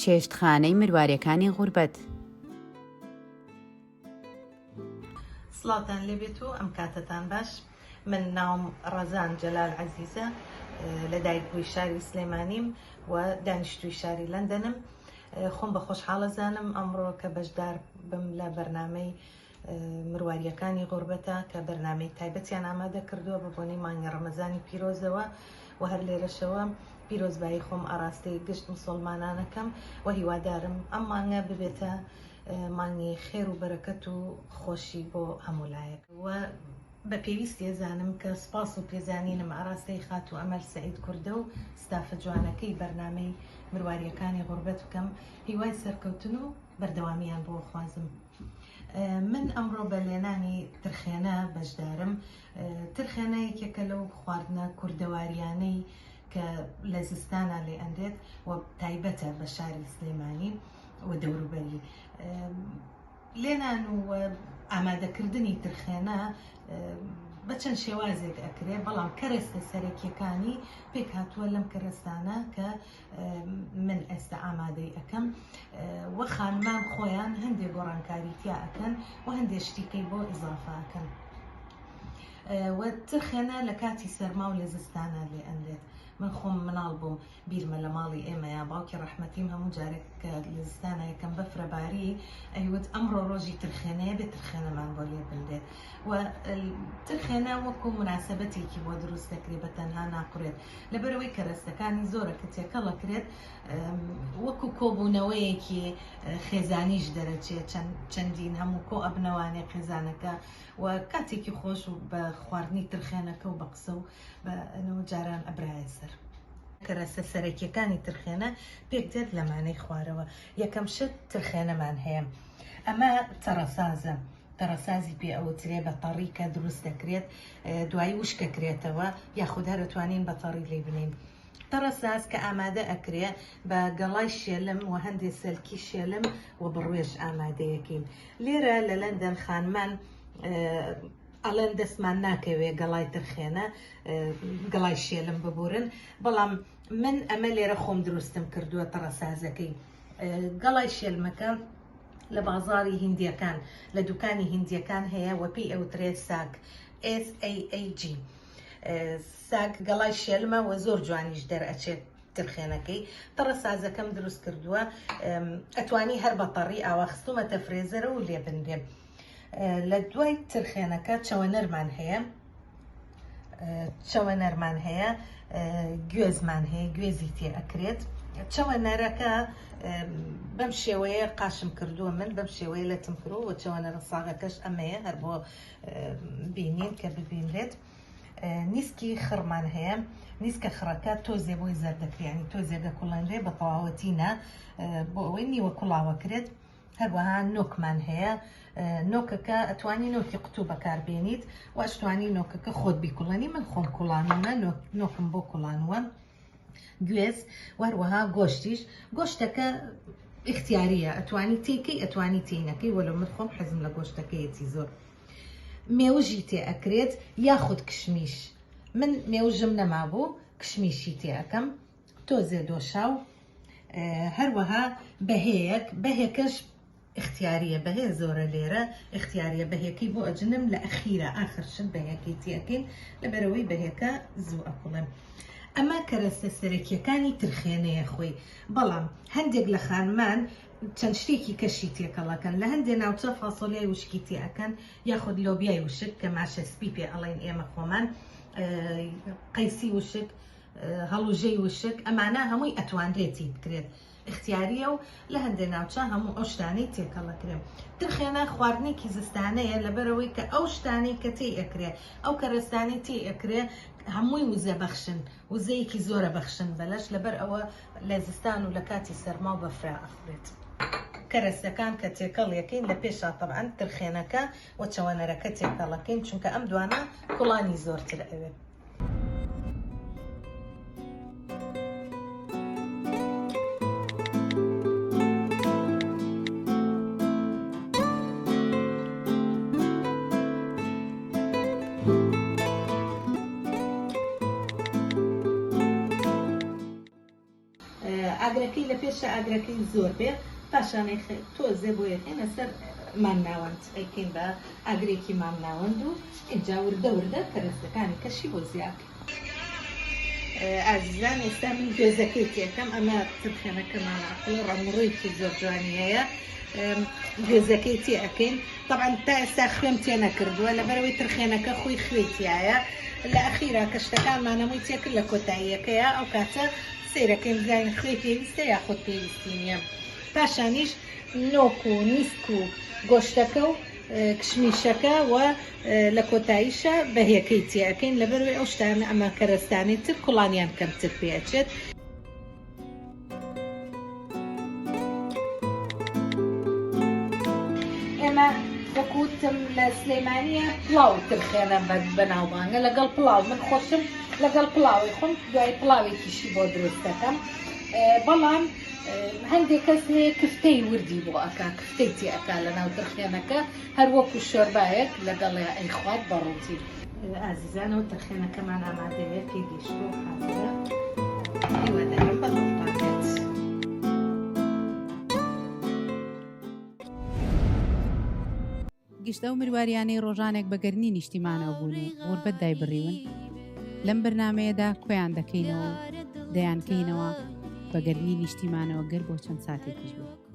چێشتخانەی مرواریەکانی غوربەت. سڵاوتان لێبێت و ئەم کاتەتان باش من ناوم ڕەزان جەلال عەزیزە لە دایکبووی شاری سلێمانیم و دانیشتووی شاری لەندەنم خۆم بە خۆشحاڵە زانم ئەمڕۆ کە بەشدار بم لە بەرنامەی مرواریەکانی غوربەتە کە بەرنامەی تایبەتیان ئامادە کردووە بە بۆنەی مانگی ڕەمەزانی پیرۆزەوە و هەر لێرەشەوە پیرۆزبایی خۆم ئاراستەی گشت مسوڵمانانەکەم و هیوادارم ئەم مانگە ببێتە مانگی خێر و بەرەکەت و خۆشی بۆ هەموو لایەک و بە پێویستی ئەزانم کە سوپاس و پێزانینم ئاراستەی خاتوو ئەمەل سەعید کوردە و ستافە جوانەکەی بەرنامەی مرواریەکانی غوربەت بکەم هیوای سەرکەوتن و بەردەوامیان بۆ خوازم. من ئەمڕۆ بە لێنانی ترخێنە بەشدارم. ترخێنە یەکێکە لەو خواردنە کوردەواریانەی کە لە زستانا لێ ئەنرێت و تایبەتە بە شاری سلێمانی و دەوروبەری. لێنان و ئامادەکردنی ترخێنە بە چەند شێوازێک ئەکرێ بەڵام کەرەستە سەرەکیەکانی پێکهاتووە لەم کەرەستانە کە من ئێستا ئامادەی ئەکەم و خانمان خۆیان هەندێک گۆڕانکاری تیا ئەکەن و هەندێک شتیکەی بۆ ئیزافە ئەکەن و ترخێنە لە کاتی سەرما و لە زستانە لێ ئەنرێت من خۆم مناڵ بووم بیرمە لە ماڵی ئێمەیە باوکی ڕەحمەتیم هەموو جارێک کە لە زستانە یەکەم بەفرە باری ئەیوت ئەمڕۆ ڕۆژی ترخێنەیە بێ ترخێنەمان بۆ لێ بنرێت و ترخێنە وەکو مناسبەتێکی بۆ دروست دەکرێت بە تەنها ناخورێت لەبەرئەوەی کەرەستەکانی زۆرە کە تێکەڵ ئەکرێت وەکو کۆبوونەوەیەکی خێزانیش دەرەچێت چەندین هەموو کۆ ئەبنەوانێ خێزانەکە و کاتێکی خۆش و بە خواردنی ترخێنەکە و بە قسە و بە جاران ئەبرایە سەر. کەرەسە سەرەکیەکانی ترخێنە پێک دێت لەمانەی خوارەوە یەکەم شت ترخێنەمان هەیە ئەمە تەڕەسازە تەڕەسازی پێ ئەوترێ بە تەڕی کە دروست دەکرێت دوایی وشکەکرێتەوە یاخود هەر ئەتوانین بە تەڕی لێی بنێین. تەڕەساز کە ئامادە ئەکرێ بە گەڵای شێلم و هەندێ سەلکی شێلم و بڕوێش ئامادەیەکەین. لێرە لە لەندەن خانمان ئەڵێن دەستمان ناکەوێ گەڵای ترخێنە گەڵای شێلم ببورن بەڵام من ئەمە لێرە خۆم دروستم کردووە تەڕەسازەکەی گەڵای شێلمەکە لە بازاڕی هیندیەکان لە دوکانی هیندیەکان هەیە و پێی ئەوترێ ساگ SAAG ساگ گەڵای شێلمە و زۆر جوانیش دەرئەچێت ترخێنەکەی تەڕە سازەکەم دروست کردووە ئەتوانی هەر بە تەڕی ئاوا خستومەتە فرێزەرە و لێ بنرێ لە دوای ترخێنەکە چەوەنەرمان هەیە چەوەنەرمان هەیە گوێزمان هەیە گوێزی تێ ئەکرێت چەوەنەرەکە بەم شێوەیە قاشم کردووە من بەم شێوەیە لەتم کردووە و چەوەنەرە ساغەکەش ئەمەیە هەر بۆ بینین کە ببینرێت نیسکی خڕمان هەیە نیسکە خڕەکە تۆزێ بۆی زەردەکریانی تۆزێ دەکوڵێنرێ بە تەواوەتی نا بۆ ئەوەی نیوە کوڵاوەکرێت هەروەها نۆکمان هەیە نۆکەکە ئەتوانی نۆکی قوتوو بەکاربێنیت و ئەشتوانی نۆکەکە خۆت بیکوڵێنی من خۆم کوڵانومە نۆکم بۆ کوڵانوە گوێز وەروەها گۆشتیش گۆشتەکە اختیاریە ئەتوانی تێکەی ئەتوانی تێینەکەی وەلو من خۆم حەزم لە گۆشتەکەیەتی زۆر مێوژی تێ ئەکرێت یاخود کشمیش من مێوژم نەمابوو کشمیشی تێ ئەکەم تۆزێ دۆشاو هەروەها بەهێیەک بەهێکەش ئیختیاریە بەهێ زۆرە لێرە ئیختیاریە بەهێکەی بۆ ئەجنم لە ئەخیرا ئاخر شت بەهێکەی تیەکەین لەبەرەوەی بەهێکە زوو ئەکوڵێم ئەمە کەرەستە سەرەکیەکانی ترخێنەیە خۆی بەڵام هەندێک لە خانمان چەند شتێکی کەشی تێکەڵەکەن لە هەندێ ناوچە فاسۆلیای وشکی تێئەکەن یاخود لۆبیای وشک کە ماشە سپی پێ ئەڵێن ئێمە خۆمان قەیسی وشک هەڵوژەی وشک، ئەمانە هەمووی ئەتوانرێت تی بکرێت ئیختیاریە و لە هەندێ ناوچە هەموو ئەو شتانەی تێکەڵ ئەکرێ. ترخێنە خواردنێکی زستانەیە لەبەرئەوەی کە ئەو شتانەی کە تێی ئەکرێ ئەو کەرەستانەی تێی ئەکرێ هەمووی وزە بەخشن وزەیەکی زۆرە بەخشن بە لەش لەبەر ئەوە لە زستان و لە کاتی سەرما و بەفرا ئەخورێت. کەرەستەکان کە تێکەڵ یەکەین لە پێشا تەبعەن ترخێنەکە و چەوەنەرەکە تێکەڵ ئەکەین چونکە ئەم دوانە کوڵانی زۆرتر ئەوێ. ئاگرەکەی لە پێشە ئاگرەکەی زۆر بێ پاشان تۆزێ بۆ یەخەینە سەر مامناوەند ئەیکەین بە ئاگرێکی مامناوەند و ئینجا وردە وردە کەرەستەکانی کەشی بۆ زیاکەین. ئازیزان ئێستا من گوێزەکەی تێکەم ئەمە ترخێنەکەمان عقڵە ڕەنگڕوویەکی زۆر جوانی هەیە گوێزەکەی تێ ئەەکەین طبعا تا ئێستا خوێم تێ نەکردووە لەبەرەوەی ترخێنەکە خۆی خوێی تایە لە ئەخیرا کە شتەکانمان هەمووی تێکرد لە کۆتاییەکەیە ئەو کاتە سەیرەکەین بزانین خوێی پێویستە یاخود پێویستی نییە پاشانیش نۆک و نیسک و گۆشتەکە و کشمیشەکە و لە کۆتاییشا بەهێکەی تێ ئەکەین لەبەرئەوەی ئەو شتانە ئەمە کەرەستانەی تر کوڵانیان کەمتر پێ ئەچێت. ئێمە وەکو وتم لە سلێمانیە پڵاو ترخێنە بەناوبانگە لەگەڵ پڵاو من خۆشم لەگەڵ پڵاوی خۆم دوای پڵاوێکیشی بۆ دروست دەکەم بەڵام هەندێک کەس هەیە کفتەی وردی بۆ ئەکا کفتەی تێ ئەکا لە ناو ترخێنەکە هەر وەکو شۆربایەک لەگەڵیا ئەیخوات بە ڕووتی. ئازیزان ئەوە ترخێنەکەمان ئامادەیە پێگەیشتووە و حازرە هیوادارم بە دڵتان بێت. گشت ئەو مرواریانەی ڕۆژانێک بە گەرمی نیشتیمانەوە بوون و غوربەت دایبڕیون، لەم بەرنامەیەدا کۆیان دەکەینەوە و دەیانکەینەوە بە گەرمی نیشتیمانەوە گەر بۆ چەند ساتێکیش بێت.